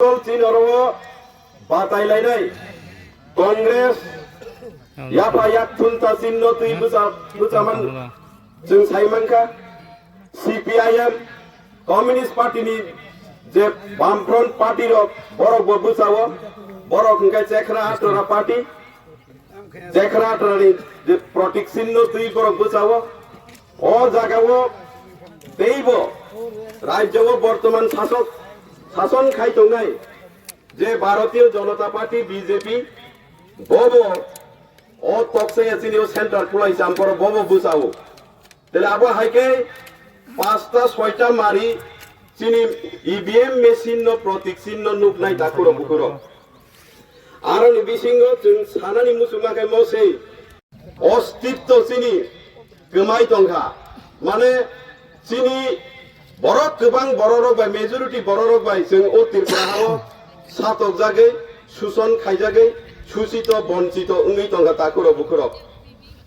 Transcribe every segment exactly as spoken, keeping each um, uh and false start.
Dol chini oro batai lainai. Congress yapha yak thunta chinno twi bwsa, bwsaman chwng sai mankha. C P I M, Communist Party ni je Bamfront Party rok, borok bo bwsao, borok hwnkhe Chekhra Athara Party. Chekhra Athara ni je protik chinno twi borok bwsao, o jagao teibo rajyo o bortoman sasok, sason khai tongnai je Bharatiya Janata Party, B J P, bobo o toksa ya chini o center khulai champoro bobo bwsao. Tele abo hai khe pasta soita mari chini E V M machine no protik chinno nuknai takhuro bukhuro. Aroni bisingo chwng sanani muchungma khe mosei ostitto chini kwmai tongkha. Mane chini borok kwbang bororok bai, majority bororok bai chwng o Tripura hao satokjagwi, suson khaijagwi, susito bonchito wngwi tongkha takhuro bukhuro.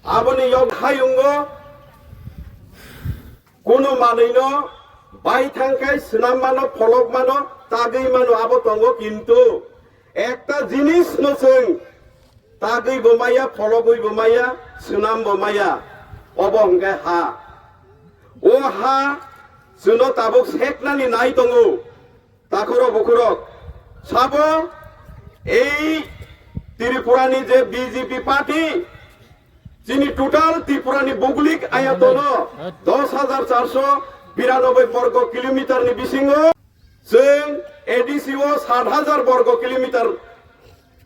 Aboni yok hayungo kuno manwino bai thangkhai swnam mano, pholok mano, tagwi mano abo tongo, kintu ekta jinis no chwng tagwi bo maya, phologwi bo maya, swnam bo maya, obo hwnkhe ha. O ha chwngno tabuk seknani nai tongo. Takhurok bukhurok sabo ei Tripura ni je B J P party chini total Tripura ni buglik ayatono dos hajar charso biranoboi borgo kilometer ni bisingo chwng A D C o sat hajar borgo kilometer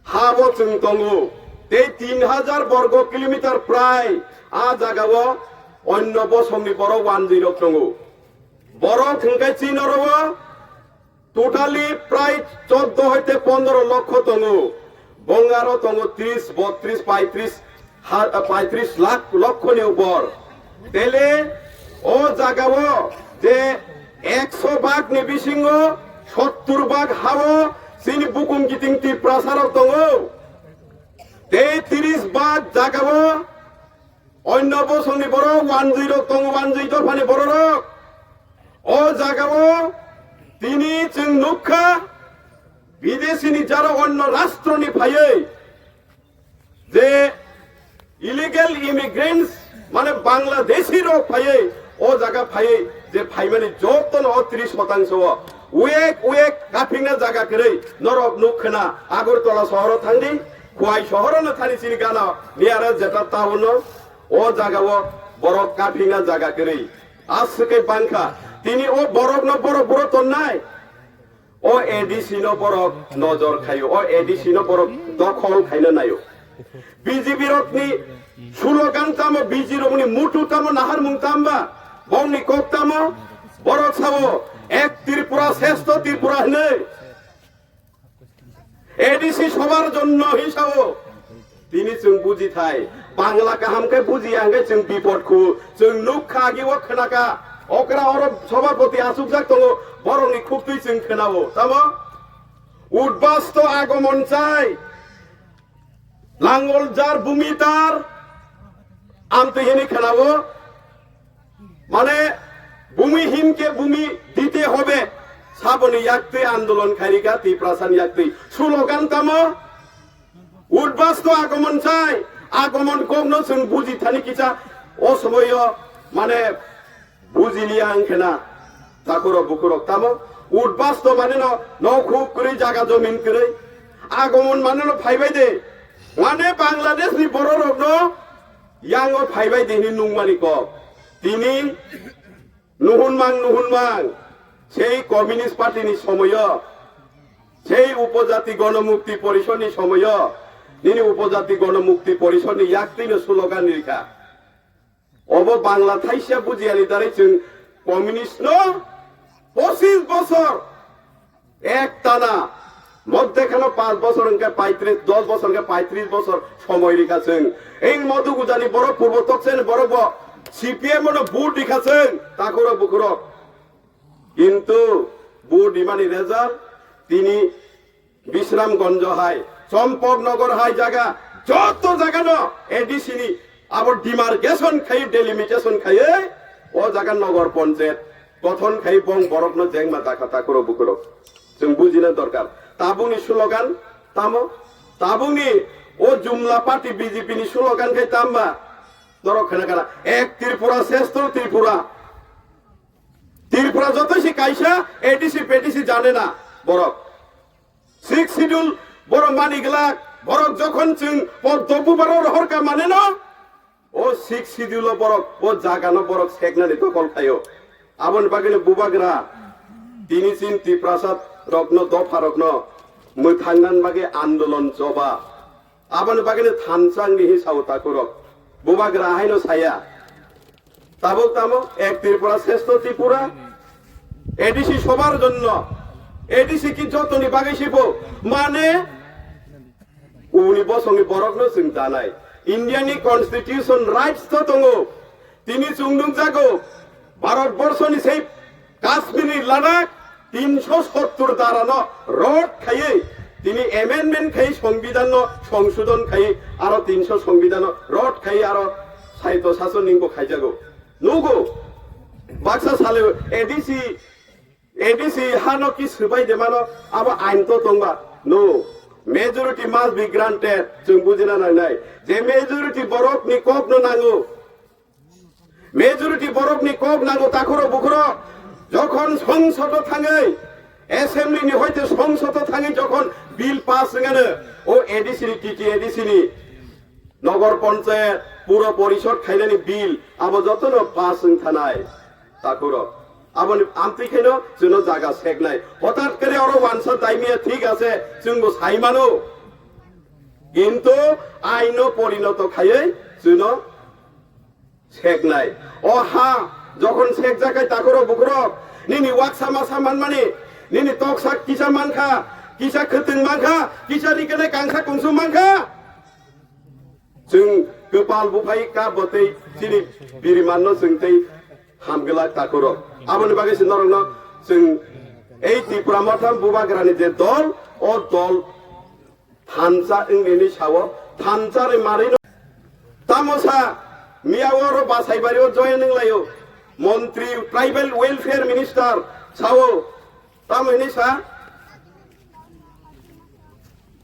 ha bo chwng tongo. Tei tin hajar borgo kilometer prai a jagao onno bosongni borok wanjwi rok tongo. Borok hwnkhe chini oro o totally prai choddo hoite pondro lokho tongo. Bongaro tongo tris, botris, paitris, ha-, paitris lakh, lokhoni upor. Tele o jagao je ekso bhag ni bisingo sottur bhag hao chini bukum kiting Tiprasa rok tongo. Tei tris bhag jagao onno bosongni borok wanjwi rok tongo, wanjwi dophani bororok. O jagao tini chwng nukha bidesini jaro onno rastroni phaiwi je illegal immigrants, mane Bangladeshi rok phaiwi o jaga phaiwi je phaimani jotono o tris shotangso o uek uek kaphingna jaga kwrwi norok nuk khna Agartala sohoro thangdi, Khwai sohorono thani chini gana niyara jeta town no o jagao borok kaphingna jaga kwrwi aswk khe bangkha. Tini o borokno borok buro tonnai. O A D C no borok nojor khaio, o A D C no borok dokhol khaina naio. B J P rokni slogan tamo, B J P rokni mutu tamo, naharmung tamba, bongni kok tamo, borok sao ek Tripura, sresto Tripura hinwi. A D C sobar jonno hi sao. Tini chwng buji thai, Bangla kaham khe buji ya hwnkhe chwng bipod khu, chwng nuk kha agi o khna kha, okra oro sobhapoti achukjak tongo, borokni khuktwi chwng khna-o. Tamo? Udbasto agomon chai, langol jar bumi tar, amtwi hini khna-o. Mane, bumi him ke bumi dite hobe, saboni yaktwi andolon khairika Tiprasani yaktwi. Slogan tamo? Udbasto agomon chai, agomon kokno chwng buji thani kisa o somoyo, mane, bujiliya wngkhena, takhurok bukhurok tamo? Udbasto mane no, no khuk kwrwi jaga jomin kwrwi. Agomon mane no phaibai de. Mane Bangladesh ni bororokno yango phaibai de hini nungmani kok. Tini nuhunmang, nuhunmang, sei Communist Party ni somoyo, sei Upojati Gonomukti Porishod ni somoyo, nini Upojati Gonomukti Porishod ni yaktwi no slogan rikha. Obo Bangla thaisa bujiyani darai chwng Communist no pochis bosor ek tana, moddhe kheno panch bosor hwnkhe paitris, dos bosor hwnkhe paitris bosor somoi rikha chwng. Eng Modu Gujani borok, Purbo Toksani borok bo C P M no vote rikha chwng, takhurok bukhurok. Kintu vote rimani result tini Bisramganj hai, Champaknagar hai jaga, joto jaga no A D C ni abo demarcation khai, delimitation khai, o jaga Nagar Panchayat gothon khai bong borok no jengma dakha takhurok bukhurok. Chwng bujina dorkar. Tabukni slogan tamo? Tabukni o jumla party B J P ni slogan khe tamba? Norok khna khna, ek Tripura, sreshto Tripura. Tripura joto se kaisa A D C, P D C jane na borok. Sixth Schedule borok mani glak, borok jokhon chwng Poddo Bubaro rohor ka mane no, o Sixth Schedule o borok, o jaga no borok seknani dokol khaio. Aboni bagwi no Bubagra tini chini Tiprasa rokno, dopha rokno mwthangnan bagwi andolon choba. Aboni bagwi no thansa wngwi hi sao takhurok. Bubagra haino saya. Tabuk tamo ek Tripura sreshto Tripura. A D C sobar jonno. A D C ki jotoni bagwi sibo. Mane uni bosongni borokno chwng danai. India ni constitution rights to tongo. Tini chwng nukjago. Bharat borso ni sei Kashmir ni Ladakh tinso sottur dara no rot khaiwi tini amendment khai songbidan no songsodon khai aro tinso songbidan no rot khai aro saito sason ningbo khaijago. Nugo baksa sale A D C, A D C hano ki swbai de mano abo ain to tongba. No, majority must be granted. Chwng bujina nangnai je majority borok ni kok no nango. Majority borok ni kok nango takhuro bukhuro. Jokhon songsodo thangwi, assembly ni hoite songsodo thangwi jokhon bill pass wngano, o A D C ni, T T A D C ni, nogor ponchayat, puro porishod khainani bill, abo jotono pass wng thanai takhuro. Aboni amtwi khaino chwngno jaga seknai. Hotat kare oro wansa daimiya thik ase, chwngbo saimano. Kintu aino porinoto khaiwi chwngno seknai. O ha, jokhon sekjakai takhuro bukhuro, nini waksa masa manmani, nini toksa kisa mankha, kisa khwtwng mankha, kisa rikene kangkha kungsum mankha. Chwng kwpal buphai ka bwtwi chini birimanno chwng tei hamgwlak takhuro. Aboni bagwi se norokno chwng ei Tipra Motha Bubagrani je dol, o dol thansa wngni sao, thansa ri mari no. Tamo sa, miya oro Basaibari o join wnglaio. Montri, tribal welfare minister sao, tamo hini sa,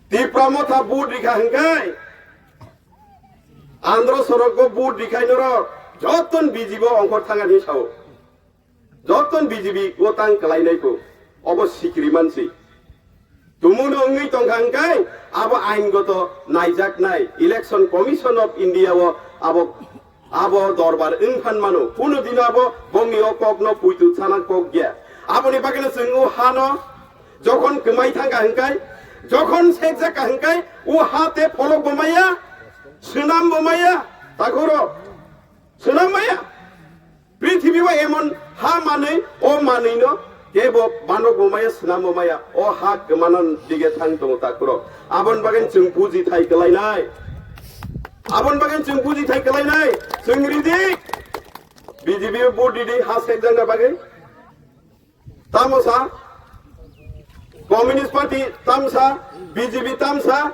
Tipra Motha vote rikha hingkai, Andhra sorok o vote rikhai norok, joton B J P o ongkhor thangani sao. Joton B J P o tang kwlainai bo, obo sikiri mansi. Tumungno wngwi tongkha hwnkhe abo aingoto naijaknai, Election Commission of India o abo, abo dorbar wng phan mano. Kunu dino abo bongni o kokno puitu sana kok ya. Aboni bagwino chwng o hano jokhon kwmai thangkha hwnkhe, jokhon sekjakha hwnkhe, o ha te pholok bo maya, swnam bo maya, takhoro swnam maya. Prithibi o emon ha manwi, o manwino kebo banok bo maya, swnam bo maya, o ha kwmana dige thang tongo takhurok. Aboni bagwi chwng buji thai kwlainai. Aboni bagwi chwng buji thai kwlainai. Chwng ridi. B J P o vote ridi ha sekjakna bagwi. Tamo sa? Communist Party tamsa, B J P tamsa,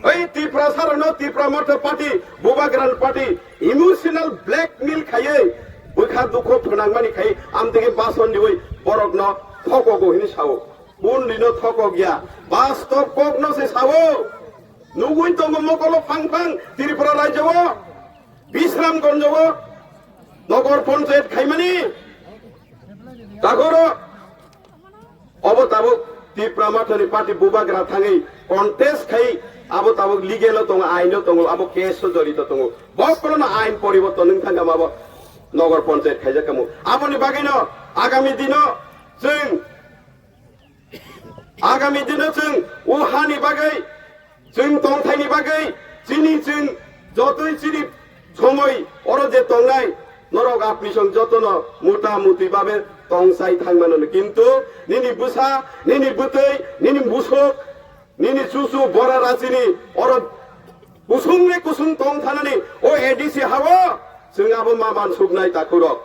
oi Tiprasa rokno Tipra Motha Party, Bubagra ni Party, emotional blackmail khaiwi bwkha dukho phwnangmani khai amtwkhe bason diwi borokno thokogo hini sao. Bundino thokok ya, bastob kokno se sao. Nugwi tongo mokolo phang phang Tripura rajyo o. Bisramganj o nogor ponchayat khaimani takhoro obo tabuk Tipra Mothani party Bubagra thangwi contest khai abo tabuk legal o tongo, ain o tongo, abo case o jorito tongo. Bokono ain poriborton wng thangkha abo nogor ponchayat khaijak kamo. Aboni bagwino agami dino chwng Agami dino chwng o hani bagwi, chwng tongthaini bagwi, chini chwng jotoi chini somoi oro je tongnai, norok apni song jotono muta muti babe tongsai thangmano. Kintu nini bwsa, nini bwtwi, nini musuk, nini chuchu bora rachini oro kusung ni kusung tongthanani o A D C hao chwng abo ma mansuknai takhurok.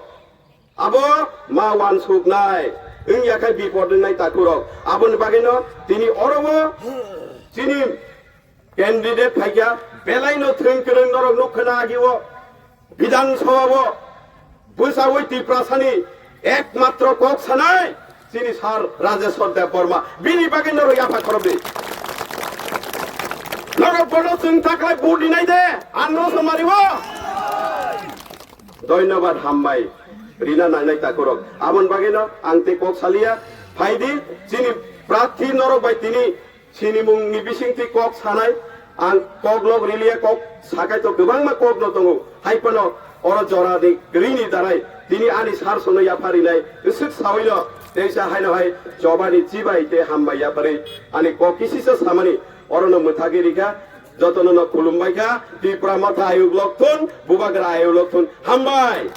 Abo ma wansuknai, wngya khe bipod wngnai takhurok. Aboni bagwino tini oro o chini candidate phaikha, belaino thwng kwrwng norok nukha na agi o Bidhan Sabha o bwsawi Tiprasani ekmatro kok sanai Chini sir Rajeshwar Debbarma, bini bagwi norok yapha khorokdi. Norok bono chwng taklai vote rinai de, ang no somari o. Dhonyobad, hambai, rina nangnai takhurok. Aboni bagwino ang tei kok saliya, phaidi, chini prarthi norok bai tini sinimungni bisingtwi kok sanai, ang kok lok riliya, kok sakai to kwbangma kok no tongo. Hai phano oro jora ni kwrwini darai tini ani sir sono yapha rinai, swk sawino teisa haino hai chobani chibai tei hambai yapharwi ani kok kisisa samani orono mwthagwi rikha. Jotono no khulumbai kha, Tipra Motha ayuk lok thun, Bubagra ayuk lok thun, hambai.